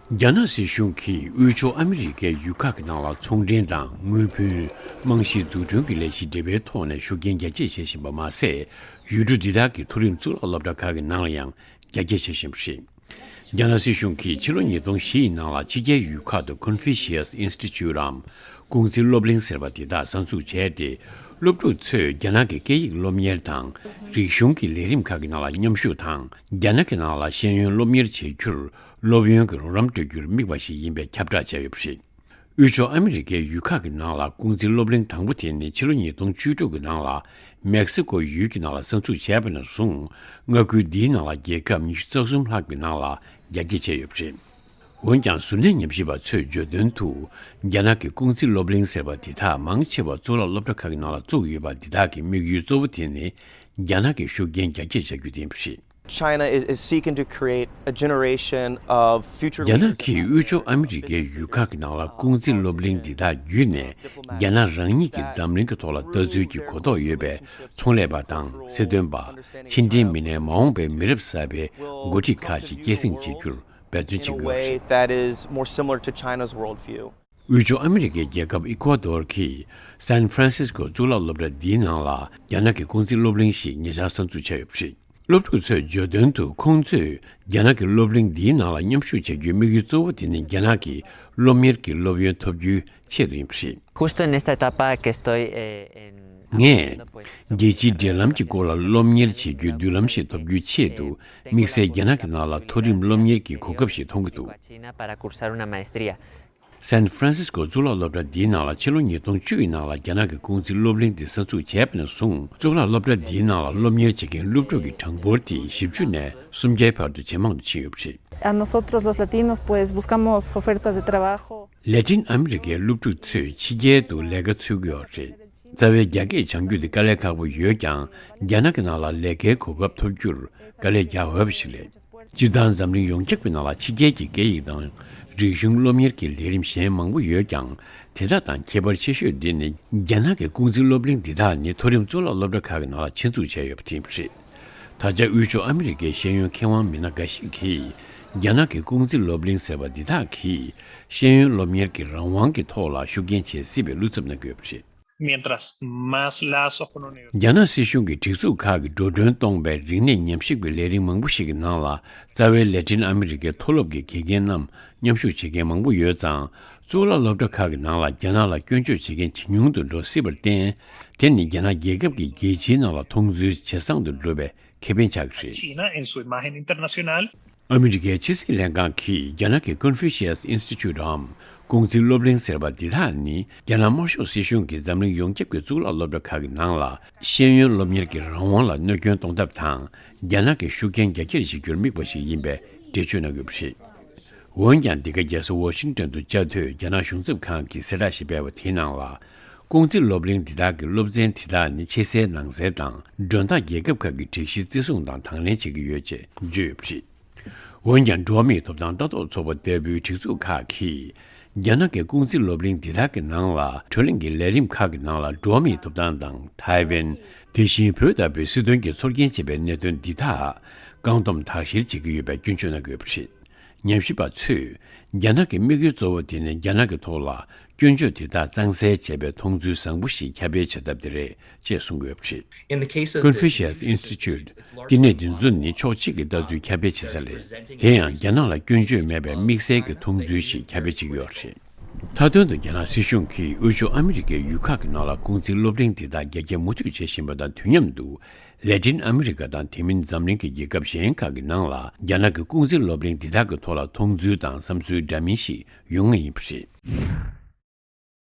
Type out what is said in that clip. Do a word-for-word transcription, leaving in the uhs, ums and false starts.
རྒྱ་ནག་སྲིད་གཞུང་གིས་དབུས་ཕྱོགས་ཨ་མི་རི་ཀའི་ཡུལ་ཁག་གི་ནང་ལ་ཚོང་འབྲེལ་དང་དངུལ་བུན། རྨང་གཞིའི་འཛུགས་སྐྲུན་གྱི་ལས་གཞི་འབྲེལ་བའི་ཐོག་ནས་ཤུགས་རྐྱེན་རྒྱ་སྐྱེད་བྱེད་བཞིན་པ་མ་ཟད། ཡུལ་གྲུ་འདི་དག་གི་མཐོ་རིམ་གཙུག་ལག་སློབ་གྲྭ་ཁག་གི་ནང་ལ་ཡང་རྒྱ་སྐྱེད་བྱེད་བཞིན་པ་རེད། རྒྱ་ནག་སྲིད་གཞུང་གིས་ཕྱི་ལོ་ཉིས་སྟོང་བཞི་ཡི་ནང་ལ་ཕྱི་རྒྱལ་ཡུལ་ཁག་ཏུ་ཀོན་ཧྥུ་ཤི་ཡས་ཨིན་སི་ཊི་ཅུཊ་འམ་ཀུང་ཙི་སློབ་གླིང་ཟེར་བ་དེ་དག་གསར་འཛུགས་བྱས་ཏེ། སློབ་ཕྲུག་ཚོས་རྒྱ་ནག་གི་སྐད་ཡིག་སློབ་གཉེར་དང་། རིག་གཞུང་གི་ལས་རིམ་ཁག་གི་ནང་ལ་མཉམ་ཞུགས་དང་། རྒྱ་ནག་གི་ནང་ལ་ཤེས་ཡོན་སློབ་གཉེར་བྱེད་རྒྱུར་སློབ་ཡོན་གྱི་རོགས་རམ་སྤྲོད་རྒྱུར་དམིགས་པ་ཞིག་ཡིན་པའི་ཁྱབ་བསྒྲགས་བྱས་ཡོད་པ་རེད། དབུས་ཕྱོགས་ཨ་མི་རི་ཀའི་ཡུལ་ཁག་གི་ནང་ལ་ཀུང་ཙི་སློབ་གླིང་དང་པོ་དེ་ནི་ཕྱི་ལོ་ཉིས་སྟོང་བཅུ་དྲུག་གི་ནང་ལ་མེག་སི་ཀོ་ཡུལ་གྱི་ནང་ལ་གསར་འཛུགས་བྱས་པ་ནས་བཟུང་། མངའ་ཁུལ་འདིའི་ནང་ལ་རྒྱལ་ཁབ་ཉི་ཤུ་རྩ་གསུམ་ལྷག་པའི་ནང་ལ་རྒྱ་སྐྱེད་བྱས་ཡོད་པ་རེད། འོན་ཀྱང་། གཟུར་གནས་ཉམས་ཞིབ་པ་ཚོས་བརྗོད་དོན་དུ། རྒྱ་ནག་གི་ཀུང་ཙི་སློབ་གླིང་ཟེར་བ་དེ་དག་མང་ཆེ་བ་གཙུག་ལག་སློབ་གྲྭ་ཁག་གི་ནང་ལ་བཙུགས་ཡོད་པ་འདི་དག་གི་དམིགས་ཡུལ་གཙོ་བོ་དེ་ནི། རྒྱ་ནག་གི་ཤུགས་རྐྱེན་རྒྱ་སྐྱེད་བྱ་རྒྱུ་དེ་ཡིན་པ་རེད། China is, is seeking to create a generation of future རྒྱ་ནག་གིས་དབུས་ཕྱོགས་ཨ་མི་རི་ཀའི་ཡུལ་ཁག་གི་ནང་ལ་ཀུང་ཙི་སློབ་གླིང་འདི་དག་བརྒྱུད་ནས། རྒྱ་ནག་རང་ཉིད་ཀྱི་འཛམ་གླིང་གི་ཐོག་ལ་ལྟ་ཚུལ་གྱི་གོ་རྟོགས་ཡོད་པའི་ཚོང་ལས་པ་དང་། སྲིད་དོན་པ། ཕྱི་འབྲེལ་མི་སྣའི་མ་འོངས་པའི་མི་རབས་གསར་པའི་འགོ་ཁྲིད་ཁག་ཅིག་སྐྱེད་སྲིང་བྱེད་རྒྱུར་འབད་བརྩོན་བྱེད་ཀྱི་ཡོད་པ་རེད། That is more similar to China's worldview. དབུས་ཕྱོགས་ཨ་མི་རི་ཀའི་རྒྱལ་ཁབ་ཨི་ཀོ་དོར་གྱི་སན་ཧྥ་རན་སིས་ཀོ་གཙུག་ལག་སློབ་གྲྭ་འདིའི་ནང་ལ་རྒྱ་ནག་གི་ཀུང་ཙི་སློབ་གླིང་ཞིག་ཉེ་ཆར་གསར་འཛུགས་བྱས་ཡོད་པ་རེད། སློབ་ཕྲུག་ཚོས་བརྗོད་དོན་དུ། ཁོང་ཚོས་རྒྱ་ནག་གི་སློབ་གླིང་འདིའི་ནང་ལ་མཉམ་ཞུགས་བྱ་རྒྱུའི་དམིགས་ཡུལ་གཙོ་བོ་དེ་ནི་རྒྱ་ནག་གི་སློབ་གཉེར་གྱི་སློབ་ཡོན་ཐོབ་རྒྱུའི་ཆེད་དུ་ཡིན་པ་རེད། Justo en esta etapa que estoy, eh, en ངས་རྒྱལ་སྤྱིའི་འབྲེལ་ལམ་གྱི་སྐོར་ལ་སློབ་གཉེར་བྱེད་རྒྱུའི་མདུན་ལམ་ཞིག་ཐོབ་རྒྱུའི་ཆེད་དུ། དམིགས་བསལ་རྒྱ་ནག་གི་ནང་ལ་མཐོ་རིམ་སློབ་གཉེར་གྱི་གོ་སྐབས་ཤིག་མཐོང་གི་འདུག China para cursar una maestría. སན་ཧྥ་རན་སིས་ཀོ་གཙུག་ལག་སློབ་གྲྭ་འདིའི་ནང་ལ་ཕྱི་ལོ་ཉིས་སྟོང་བཅུ་ཡི་ནང་ལ་རྒྱ་ནག་གི་ཀུང་ཙི་སློབ་གླིང་འདི་གསར་འཛུགས་བྱས་པ་ནས་བཟུང་། གཙུག་ལག་སློབ་གྲྭ་འདིའི་ནང་ལ་སློབ་གཉེར་བྱེད་མཁན་སློབ་ཕྲུག་གི་གྲངས་འབོར་དེ་བཞི་བཅུ་ནས་སུམ་བརྒྱའི་བར་དུ་ཇེ་མང་དུ་ཕྱིན་ཡོད་པ་རེད། A nosotros los latinos, pues, buscamos ofertas de trabajo. ལེ་ཏིན་ཨ་མི་རི་ཀའི་སློབ་ཕྲུག་ཚོས་ཕྱི་རྒྱལ་དུ་ལས་ཀ་འཚོལ་གྱི་ཡོད་རེད། རྩ་བའི་རྒྱ་སྐད་སྦྱང་རྒྱུ་དེ་དཀའ་ལས་ཁག་པོ་ཡོད་ཀྱང་། རྒྱ་ནག་གི་ནང་ལ་ལས་ཀའི་གོ་སྐབས་ཐོབ་རྒྱུར་དཀའ་ལས་རྒྱག་འོས་པ་ཞིག་རེད། སྤྱིར་བཏང་འཛམ་གླིང་ཡོངས་ཁྱབ་ཀྱི་ནང་ལ་ཕྱི་རྒྱལ་གྱི་སྐད་ཡིག་དང་རིག་གཞུང་སློབ་གཉེར་གྱི་ལས་རིམ་གཞན་མང་པོ་ཡོད་ཀྱང་། དེ་དག་དང་ཁྱད་པར་ཆེ་ཤོས་འདི་ནི། རྒྱ་ནག་གི་ཀུང་ཙི་སློབ་གླིང་འདི་དག་ནི་མཐོ་རིམ་གཙུག་ལག་སློབ་གྲྭ་ཁག་གི་ནང་ལ་ཆེད་འཛུགས་བྱས་ཡོད་པ་དེ་ཡིན་པ་རེད། ད་ཆ་དབུས་ཕྱོགས་ཨ་མི་རི་ཀའི་ཤེས་ཡོན་མཁས་དབང་མི་སྣ་འགའ་ཞིག་གིས། རྒྱ་ནག་གི་ཀུང་ཙི་སློབ་གླིང་ཟེར་བ་འདི་དག་གིས། ཤེས་ཡོན་སློབ་གཉེར་གྱི་རང་དབང་གི་ཐོག་ལ་ཤུགས་རྐྱེན་བྱེད་སྲིད་པའི་བློ་འཚབ་གནང་གི་ཡོད་པ་རེད། Mientras más lazos con la universidad རྒྱ་ནག་སྲིད་གཞུང་གིས་སྒྲིག་འཛུགས་ཁག་གིས་འགྲོ་གྲོན་གཏོང་བའི་རིག་གནས་ཉམས་ཞིབ་ཀྱི་ལས་རིགས་མང་པོ་ཞིག་གི་ནང་ལ། རྩ་བའི་ལེ་ཏིན་ཨ་མི་རི་ཀའི་མཐོ་སློབ་ཀྱི་དགེ་རྒན་རྣམས་མཉམ་ཞུགས་བྱེད་མཁན་མང་པོ་ཡོད་ཙང་། གཙུག་ལག་སློབ་གྲྭ་ཁག་གི་ནང་ལ་རྒྱ་ནག་ལ་སྐྱོན་བརྗོད་བྱེད་མཁན་ཇེ་ཉུང་དུ་འགྲོ་སྲིད་པར་བརྟེན། དེ་ནི་རྒྱ་ནག་རྒྱལ་ཁབ་ཀྱིས་རྒྱལ་སྤྱིའི་ནང་ལ་མཐོང་ཚུལ་ཇེ་བཟང་དུ་འགྲོ་བའི་ཁེ་ཕན་ཆགས་ཀྱི་རེད། China en su imagen internacional. ཨ་མི་རི་ཀའི་ཕྱི་སྲིད་ལྷན་ཁང་གིས་རྒྱ་ནག་གི་ཀོན་ཧྥུ་ཤི་ཡས་ཨིན་སི་ཊི་ཅུཊ་འམ་ཀུང་ཙི་སློབ་གླིང་ཟེར་བ་འདི་དག་ནི། རྒྱ་ནག་དམར་ཤོག་སྲིད་གཞུང་གིས་འཛམ་གླིང་ཡོངས་ཁྱབ་ཀྱི་གཙུག་ལག་སློབ་གྲྭ་ཁག་གི་ནང་ལ་ཤེས་ཡོན་སློབ་གཉེར་གྱི་རང་དབང་ལ་གནོད་སྐྱོན་གཏོང་ཐབས་དང་། རྒྱ་ནག་གི་ཤུགས་རྐྱེན་རྒྱ་སྐྱེད་བྱེད་རྒྱུར་དམིགས་པ་ཞིག་ཡིན་པའི་འགྲེལ་བརྗོད་གནང་ཡོད་པ་རེད། འོན་ཀྱང་། འདི་ག་རྒྱལ་ས་ཝ་ཤིང་ཏོན་དུ་བཅའ་སྡོད་རྒྱ་ནག་གཞུང་ཚབ་ཁང་གིས་གསལ་བསྒྲགས་ཤིག་སྤེལ་བ་དེའི་ནང་ལ། ཀུང་ཙི་སློབ་གླིང་འདི་དག་གི་སློབ་ཚན་འདི་དག་ནི་ཕྱི་གསལ་ནང་གསལ་དང་། མགྲོན་བདག་རྒྱལ་ཁབ་ཁག་གི་སྒྲིག་གཞི་བརྩི་སྲུང་དང་དང་ལེན་བྱེད་ཀྱི་ཡོད་ཅེས་བརྗོད་ཡོད་པ་རེད། འོན་ཀྱང་། འགྲོ་བ་མིའི་ཐོབ་ཐང་ལྟ་རྟོག་ཚོགས་པ་ལྟ་བུའི་སྒྲིག་འཛུགས་ཁག་གིས། རྒྱ་ནག་གི་ཀུང་ཙི་སློབ་གླིང་འདི་དག་གི་ནང་ལ། བགྲོ་གླེང་གི་ལས་རིམ་ཁག་གི་ནང་ལ། འགྲོ་བ་མིའི་ཐོབ་ཐང་དང་། ཐའེ་ཝན། དེ་བཞིན་བོད་ལྟ་བུའི་སྲིད་དོན་གྱི་ཚོར་སྐྱེན་བྱེད་པའི་གནད་དོན་འདི་དག་བཀག་སྡོམ་དག་བཤེར་བྱེད་ཀྱི་ཡོད་པའི་སྐྱོན་བརྗོད་གནང་གི་ཡོད་པ་རེད། ཉམས་ཞིབ་པ་ཚོས། རྒྱ་ནག་གི་དམིགས་ཡུལ་གཙོ་བོ་དེ་ནི་རྒྱ་ནག་གི་ཐོག་ལ་སྐྱོན་བརྗོད་དེ་དག་གཙང་སེལ་བྱས་པའི་མཐོང་ཚུལ་བཟང་པོ་ཞིག་ཁྱབ་སྤེལ་བྱ་ཐབས་དེ་རེད་ཅེས་གསུང་གི་ཡོད་པ་རེད། In the case of Confucius Institute། བསྟི་གནས་འདི་ཚོ་ནི་ཕྱོགས་གཅིག་གི་ལྟ་ཚུལ་ཁྱབ་སྤེལ་བྱེད་ས་རེད། དེ་ཡང་རྒྱ་ནག་ལ་སྐྱོན་བརྗོད་མེད་པའི་དམིགས་བསལ་གྱི་མཐོང་ཚུལ་ཞིག་ཁྱབ་སྤེལ་བྱེད་ཀྱི་ཡོད་རེད། མཐའ་དོན་དུ། རྒྱ་ནག་སྲིད་གཞུང་གིས་དབུས་ཕྱོགས་ཨ་མི་རི་ཀའི་ཡུལ་ཁག་གི་ནང་ལ་ཀུང་ཙི་སློབ་གླིང་དེ་དག་རྒྱ་སྐྱེད་མུ་མཐུད་བྱེད་བཞིན་པ་དང་དུས་མཉམ་དུ། ལེ་ཏིན་ཨ་མི་རི་ཀ་དང་དེ་མིན་འཛམ་གླིང་གི་རྒྱལ་ཁབ་གཞན་ཁག་གི་ནང་ལ། རྒྱ་ནག་གི་ཀུང་ཙི་སློབ་གླིང་དེ་དག་གི་ཐོག་ལ་མཐོང་ཚུལ་དང་བསམ་ཚུལ་འདྲ་མིན་ཞིག་ཡོང་ངེས་ཡིན་པ་རེད།